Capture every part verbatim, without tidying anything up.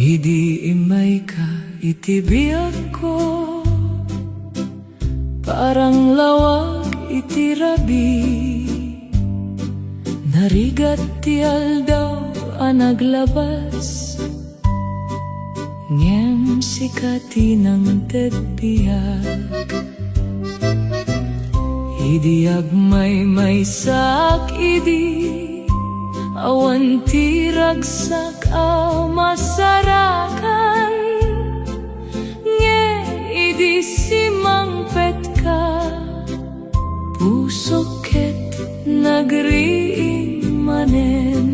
Idi immayka iti biagko, parang lawag iti rabii. Narigat ti aldaw a naglabas, ngem sika ti nangted biag. Idi agmaymaysaak idi, awan ti ragsak a masarakan. Ngem idi simangpetka, pusok ket nagriing manen.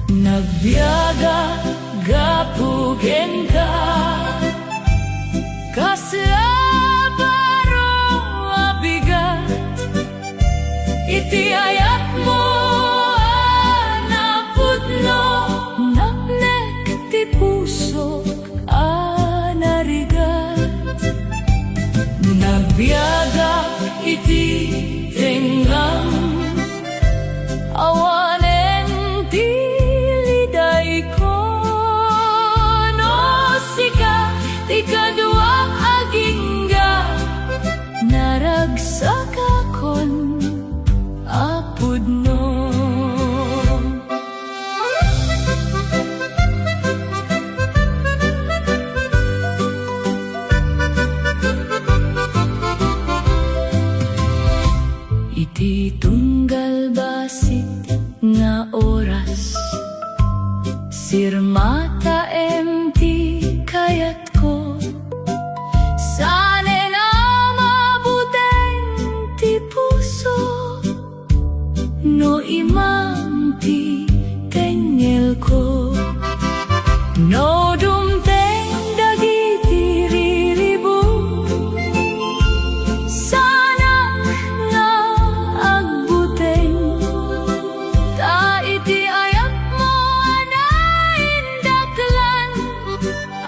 Nagbiagak gapu kenka, kasla baro a bigat. Iti ayatmo a napudno, napnek ti pusok a narigat. Nagbiagak iti tengngam, awanen ti lidayko. No sika ti kaduak agingga, naragsakakon a pudno. Iti tunggal bassit nga oras, sirmataem ti kayatko. Sanen a mabuteng ti puso, no imam ti tengngelko. No dumteng dagiti riribuk, saanak nga agbuteng. Ta iti ayatmo a naindaklan,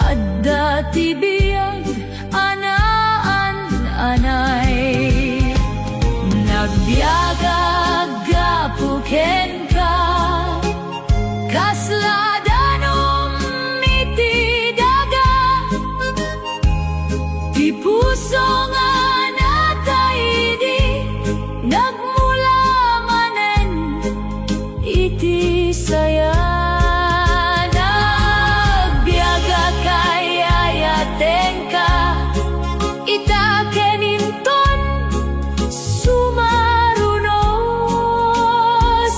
adda ti biag a naan-anay. Nagbiagak gapu kenka, kasla danum iti daga. Ti puso nga natay idi, nagmula manen iti saya. Nagbiagak ay-ayatenka, ita ken inton sumaruno.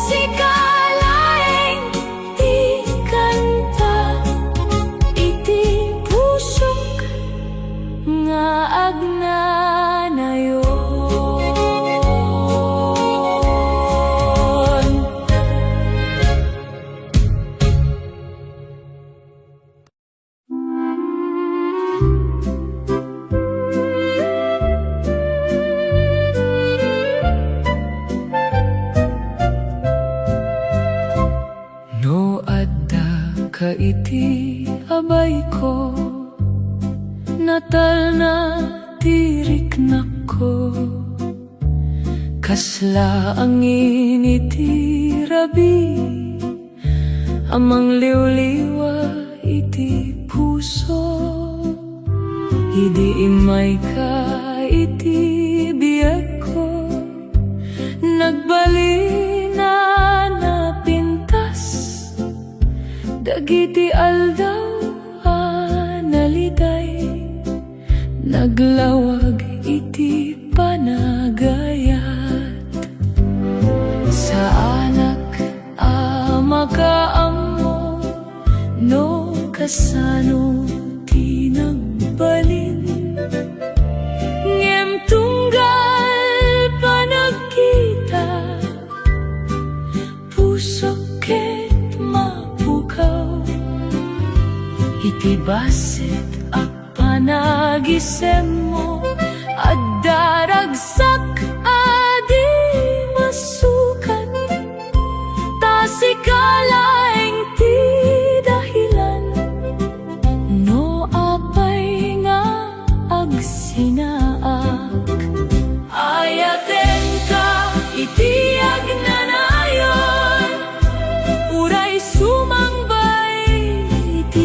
Sika laeng ti kanta iti pusok nga agnanayon. No adda ka iti abayko, natalna ti riknakko. Kasla angin iti rabii a mangliwliwa iti puso. Idi immayka iti biagko, nagbalin a napintas dagiti aldaw a naliday, naglawag iti panagayat. Saanak a makaammo no kasano ti nagbalin, ngem tunggal panagkita, pusok ket mapukaw. Iti bassit a panagisemmo, adda ragsak a di masukat. Ta sika laeng ti dahilan no apay nga agsinaak. Ayatenka iti agnanayon, uray sumangbay iti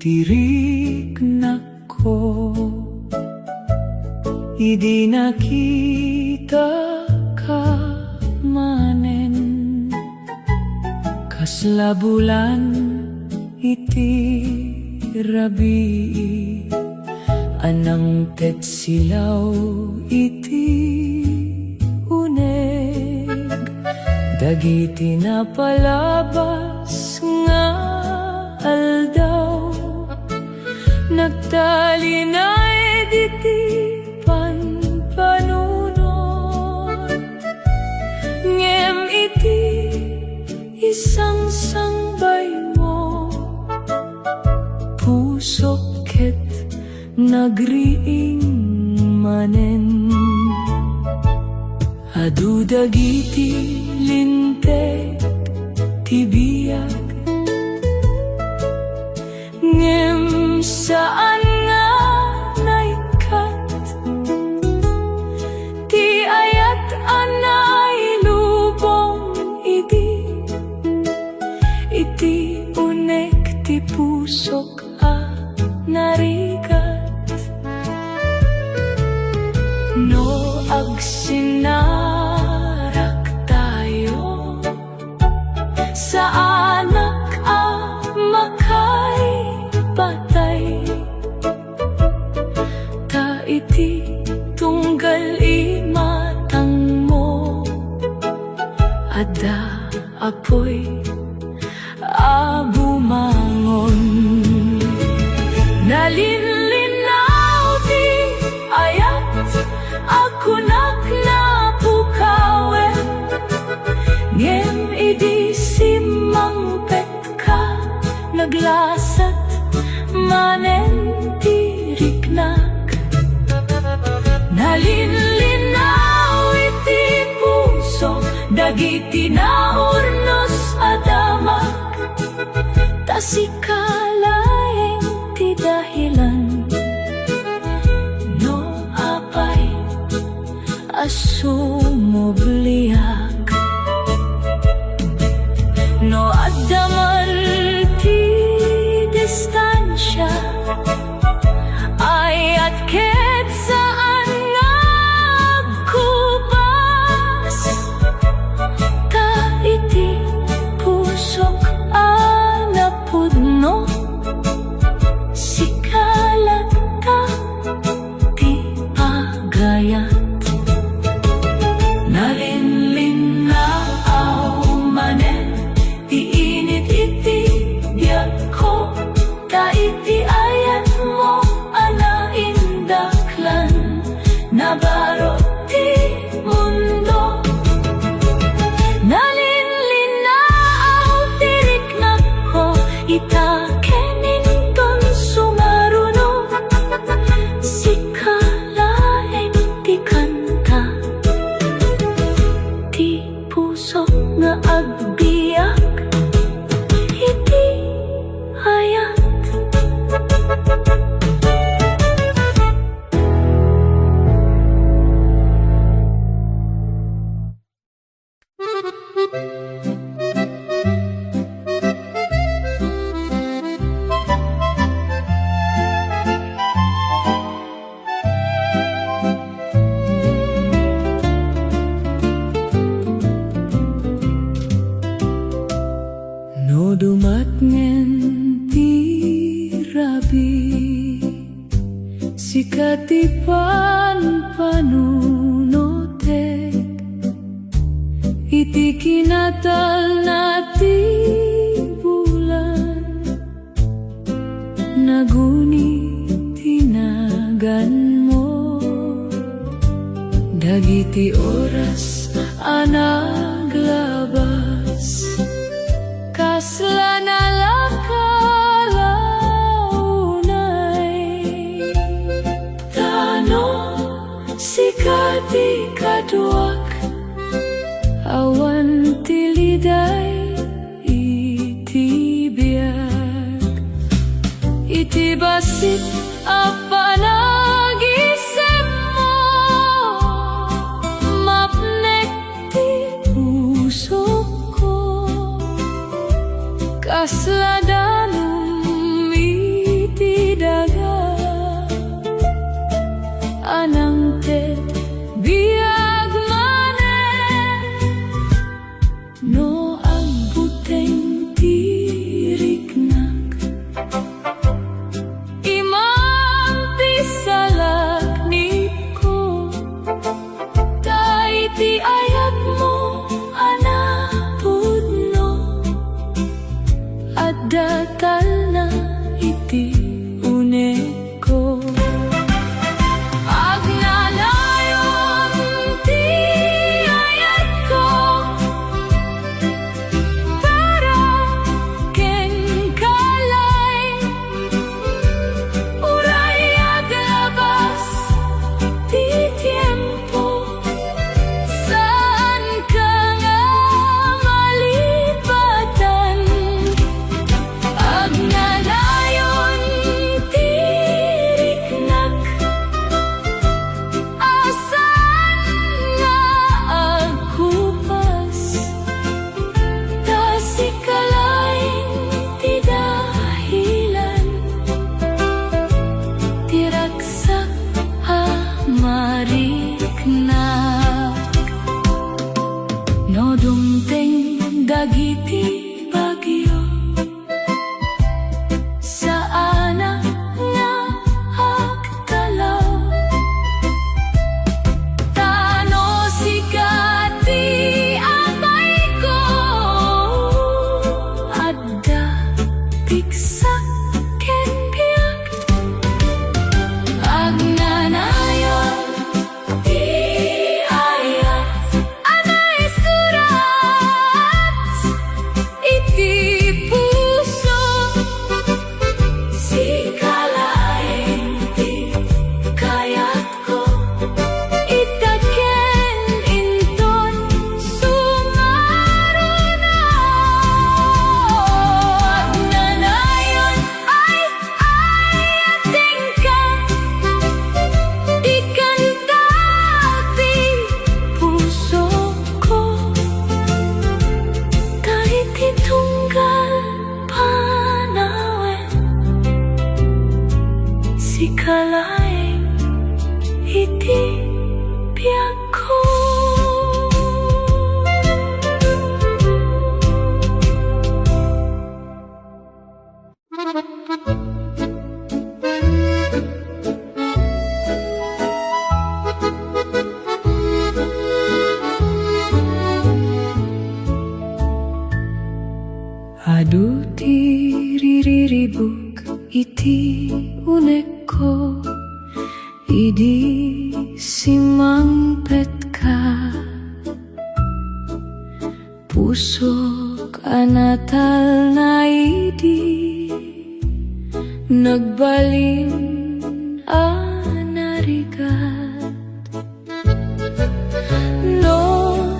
ti riknakko, idi nakitaka manen. Kasla bulan iti rabii a nangted silaw iti uneg dagiti napalabas nga aldaw. Nagtalinaed iti panpanunot, ngem iti isangsangbay mo, pusok ket nagriing manen. Adu dagiti linteg ti biag, ngem saan nga naikkat ti ayat a nailubong idi iti uneg ti pusok a narigat. No agsinarak tayo, saanak a makaipatay. Ta iti tunggal imatangmo, adda apuy a bumangon. Nalinlinnaw ti ayat a kunak napukawen, ngem idi simmangpetka, naglasat manen ti riknak. Nalinlinnaw iti puso dagiti naurnos a damak, ta sika laeng ti dahilan no apay a sumubliak. No adda man ti distansia, ayat ket saan nga agkubas, ta iti pusok a napudno, sika latta ti pagayat. Nalinlinnaw manen ti init iti biagko, ta iti ayatmo a naindaklan, nabaro ti mundo. Nalinlinnaw ti riknakko, ita ken inton sumaruno, sika laeng ti kanta, ti pusok nga agbiag iti ayat. No dumatngen ti rabii, sika ti panpanunotek. Iti kinatalna ti bulan, naguni ti naganmo. Dagiti oras a naglabas, kasla nalakalaw unay. Ta no sika ti kaduak, awan ti liday iti biag. Iti bassit a panagisemmo, mapnek ti pusokko. Kasla danum Dimteng dagiti bagyo, saanak nga agtalaw. Ta no sika ti amayko, adda pigsak ken biag. Agnanayon ti ayat a naisurat iti puso. Sika laeng ti kayatko, ita ken inton sumaruna. Agnanayon, ay, ay, atingka, ikanta ti pusoko. Ta iti tunggal panawen, sika laeng iti biagko. Adu ti ririribuk iti unekko idi simmangpetka. Pusok a natalna idi nagbalin a narigat. No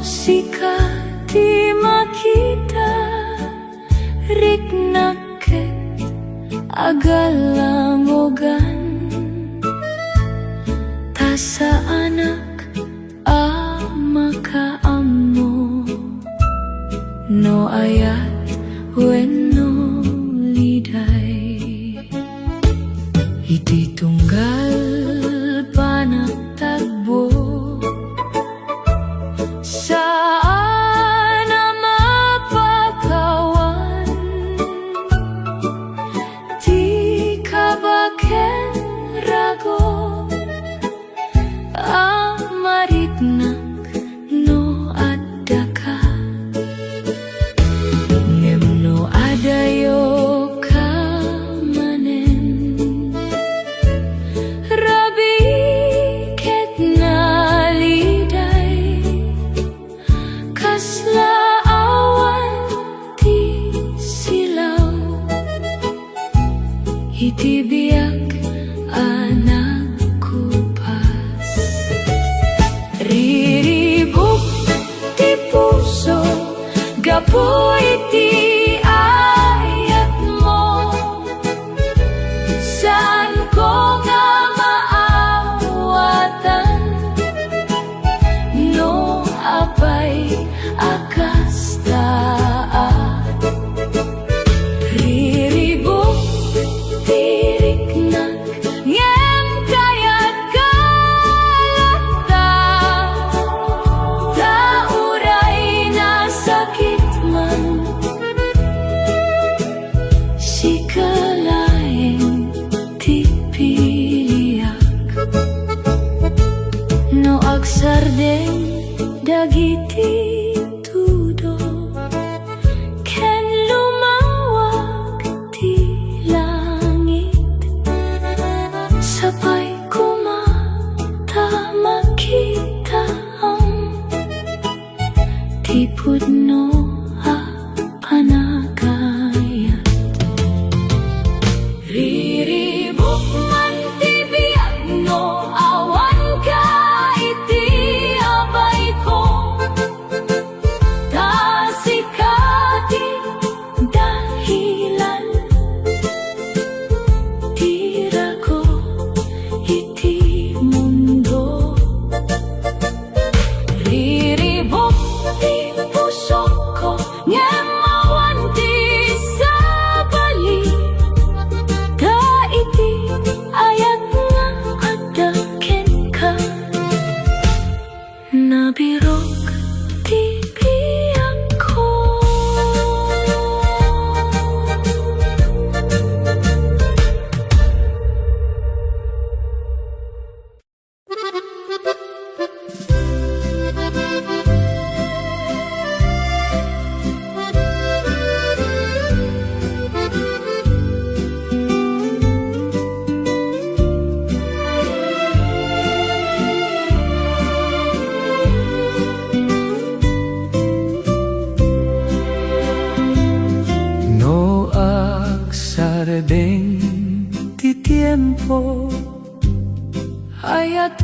sika ti makita, riknak ket agalangogan, ta saanak a makaammo no ayat wenno liday. Iti tunggal panagtagbo, saan a mapakawan ti kaba ken rago a mariknak no addaka. Ngem no adayoka manen, rabii ket naliday, kasla awan ti silaw iti biag a nagkupas. Riribuk ti puso gapu iti ayatmo. Saanko nga maawatan no apay a kastaak. Riribuk ti riknak, ngem kayatka latta. Ta uray nasakit man,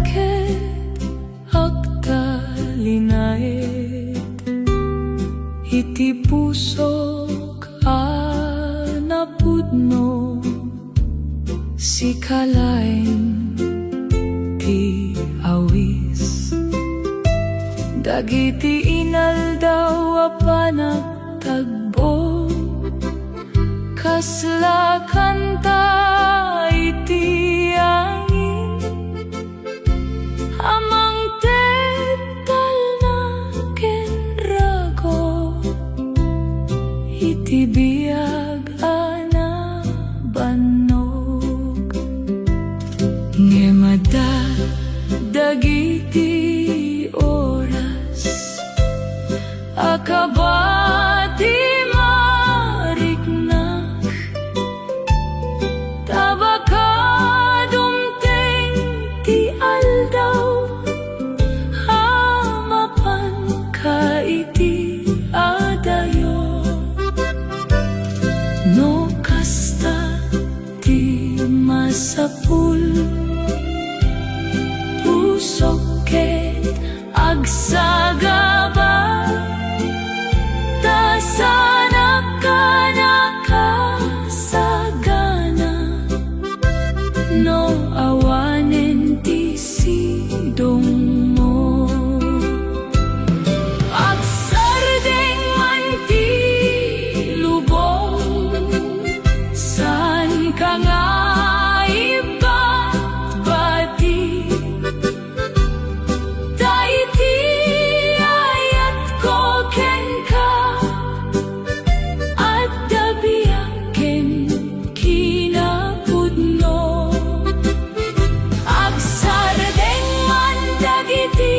ket agtalinaed iti pusok a napudno. Sika laeng ti awis dagiti inaldaw a panagtagbo. Kasla kanta iti angin a mangted talna ken rago iti biag a nabannog. Ngem adda dagiti oras a kabat ti mariknak, ta baka dumteng ti aldaw a mapanka iti adayo. No kasta ti masapul, pusok ket agsagaba, ta saanak a nakasagana no awanen ti sidongmo. Agsardeng man ti lubong, saanka nga ibatbati. Ta iti ayatko kenka, adda biag ken kinapudno. Agsardeng man dagiti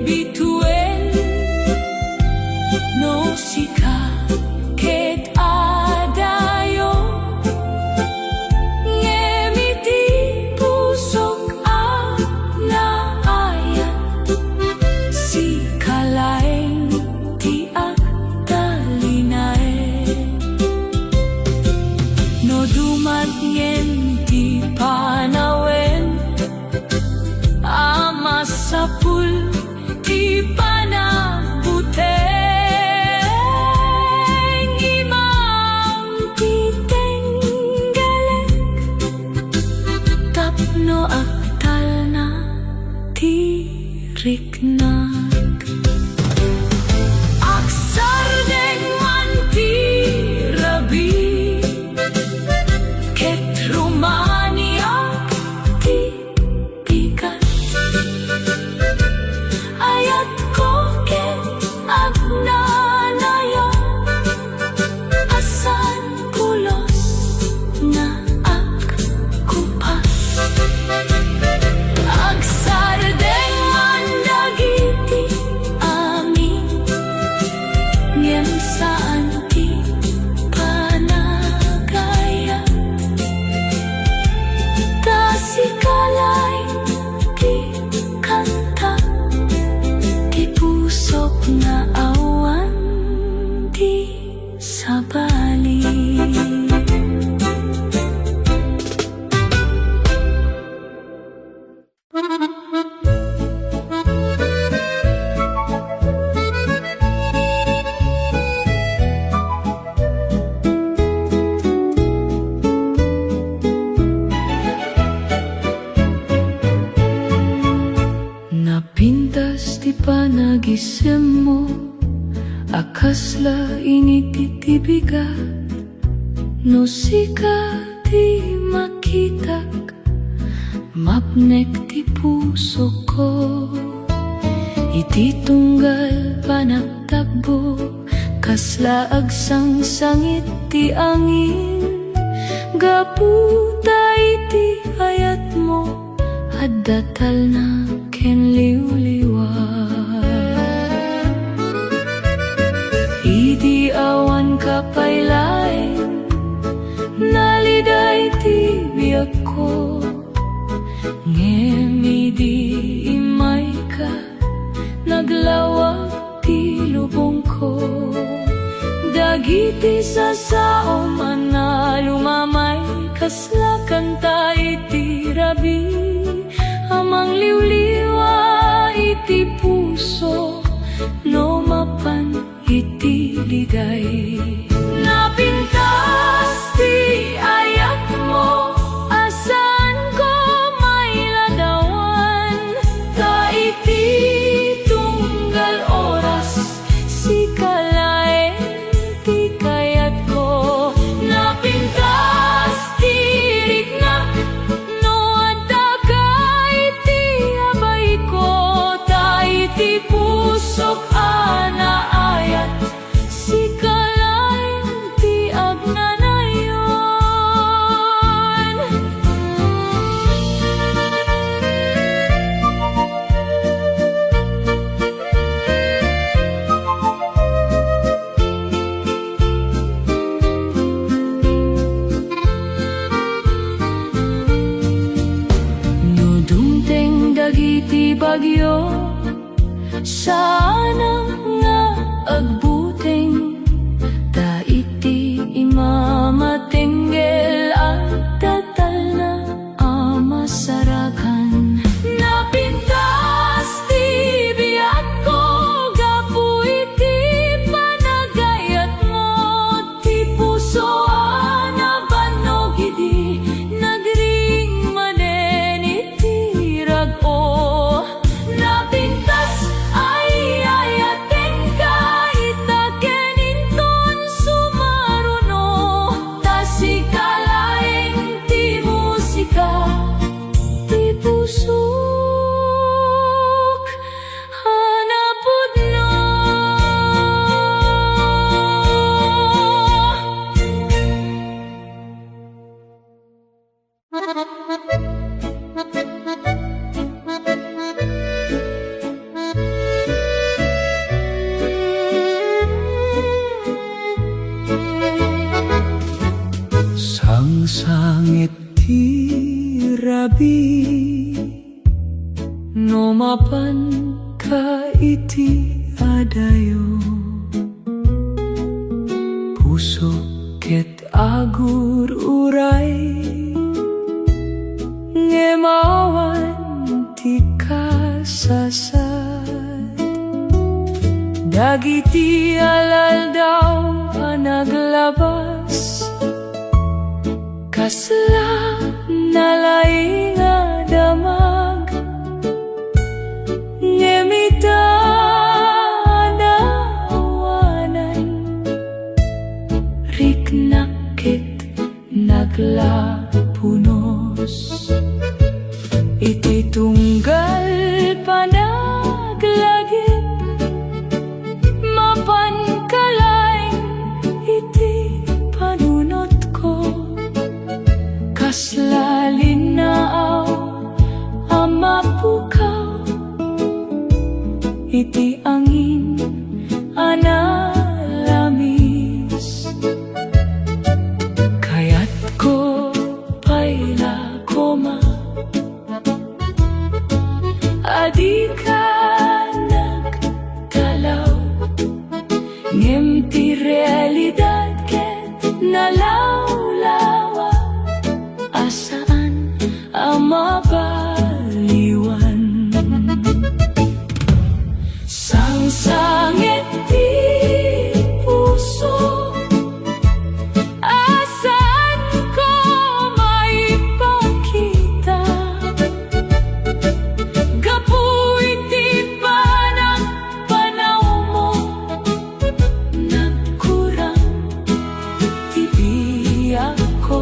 bituen, no sika ket adayo. Ngem iti pusok a naayat, sika laeng ti agtalinaed. No dumatngen ti panawen a masapul ti panagbuteng, imam ti tenggelek tapno agtalna ti riknak. Agsardeng man ti rabii, ket rumaniak ti bigat. Ayatko ket agnanayon a saan pulos nga agkupas. Agsardeng man dagiti amin, ngem saan ti panagayat. Ta sika laeng ti kanta, ti pusok nga awan ti sabali. Napintas ti panagisemmo a kasla inititibigat. No sika ti makitak, mapnek ti pusoko. Iti tunggal panagtagbo, kasla agsangsangit ti angin. Gapu ta iti ayatmo, adda talna ken liwliwa. Idi awanka pay laeng, naliday ti biagko. Ngem idi immayka, naglawag ti lubongko. Dagiti sasaom a nalumamay, kasla kanta iti rabii a Nangliwliwa iti puso no mapan iti ligay. Napintas ti ayatmo a saanko mailadawan, ta iti tunggal oras sika laeng ti kayatko. Napintas ti riknak no addaka iti abayko, ta iti pusok a naayat, sika laeng ti agnanayon. No dumteng dagiti bagyo, saanak nga agbuteng, ta iti imamatenggel adda talna a masarakan. Napintas ti biagko gapu iti panagayatmo, ti puso a nabannog idi nagring manen iti rag-o. Napintas ay ayatenka ita ken inton sumaruno, ta sika laeng ti musika ti pusok a napudno. Sangsangit ti rabii no mapanka iti adayo. Puso ket agur-uray, ngem awan ti kasasat. Dagiti alaldaw a naglabas, kasla nalaing a damag, ngem ita a naawanan, riknak ket naglapunos. Iti tunggal panaglagip, mapanka laeng iti panunotko. Kasla linnaaw a mapukaw iti angin a nalamis. Kayatko pay la koma a dika nagdalaw, ngem ti realidad ket nalawlawa a saan a mabaliwan. Sangsangit ti puso a saanko maipakita gapu iti panagpanawmo. Nagkurang ti biagko.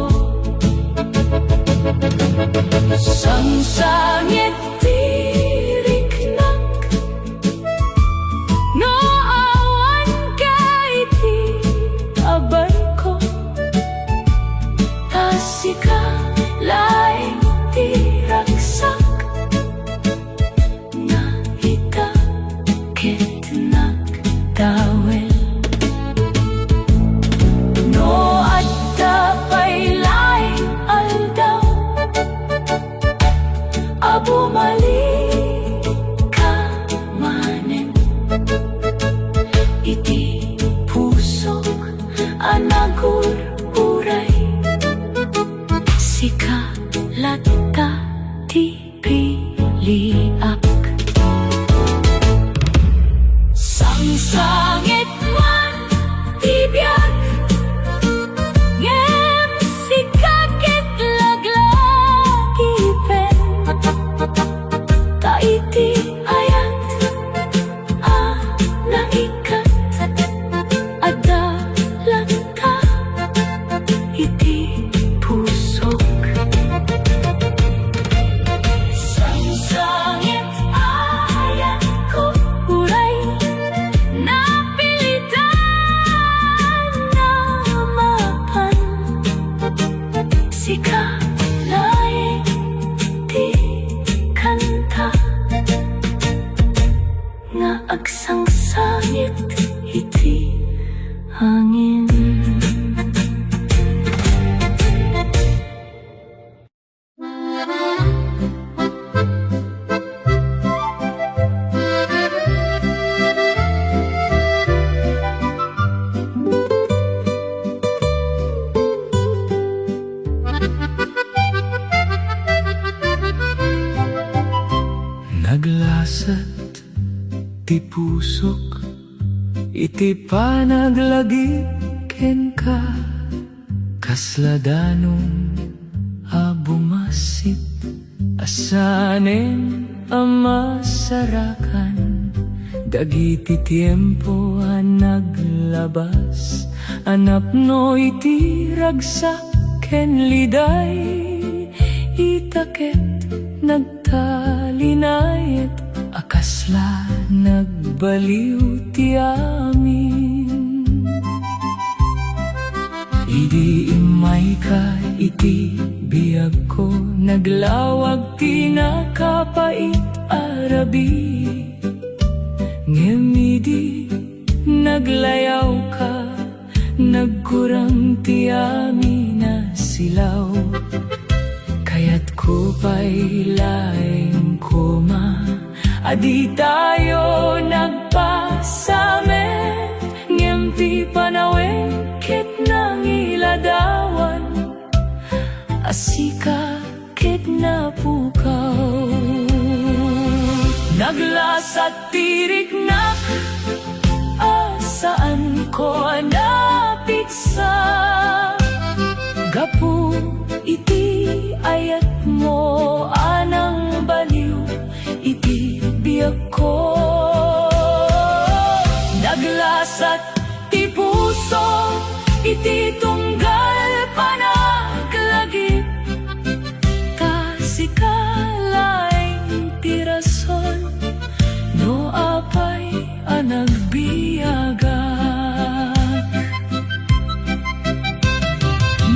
Sangsangit ti riknak no awanka iti abayko. Ta sika laeng ti ragsak nga ita ket nagdawel. No adda pay laeng aldaw a bumalikka manen iti pusok a nagur-uray, sika latta ti pili. angin. Naglasat ti pusok iti panaglagip kenka, kasla danum a bumasit a saanen a masarakan dagiti tiempo a naglabas a napno iti ragsak ken liday. Ita ket nagtalinayet a kasla nagbaliw ti amin. Idi immayka iti biagko, naglawag ti nakapait a rabii. Ngem idi naglayawka, nagkurang ti amin a silaw. Kayatko pay laeng koma a ditayo nagpasamet, ngem ti panawen ket nangiladawan a sika ket napukaw. Naglasat ti riknak a saanko a napigsa gapu iti ayatmo a nangbaliw iti biagko. Naglasat ti puso iti tunggal panaglagip, ta sika laeng ti rason no apay a nagbiagak.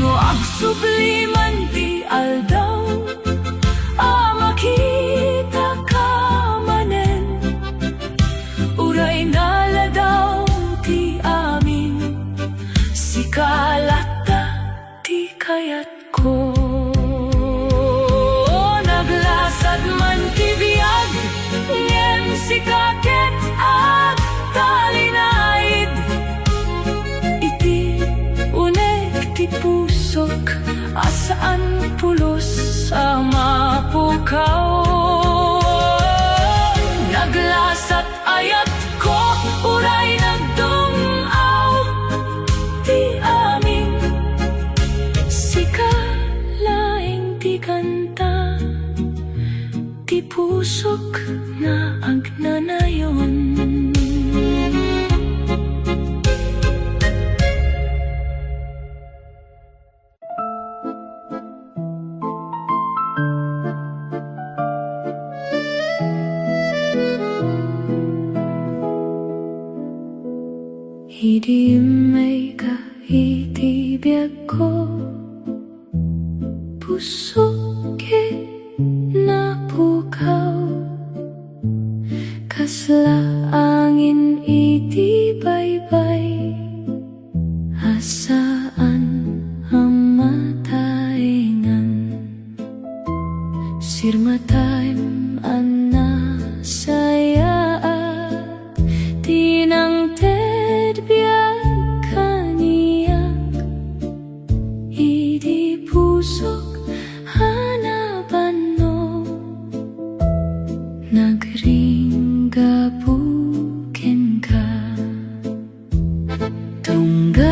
No agsubli man ti aldaw a makitaka manen, uray naladaw ti amin, sika latta ti kayatko. Naglasat man ti biag, ngem sika ket agtalinaed iti unek ti pusok a saan pulos a mapukaw. Naglasat ayatko, uray nagdum-aw ti amin. Sika laeng ti kanta ti pusok nga agnanayon. Idi immayka iti biagko, pusok ket napukaw. Kasla angin iti baybay a saan a mataengan. Sirmatayem a nasayaat ti nangted biag kaniak. Idi pusok a nabanno, nagring gapu kenka. Tunggal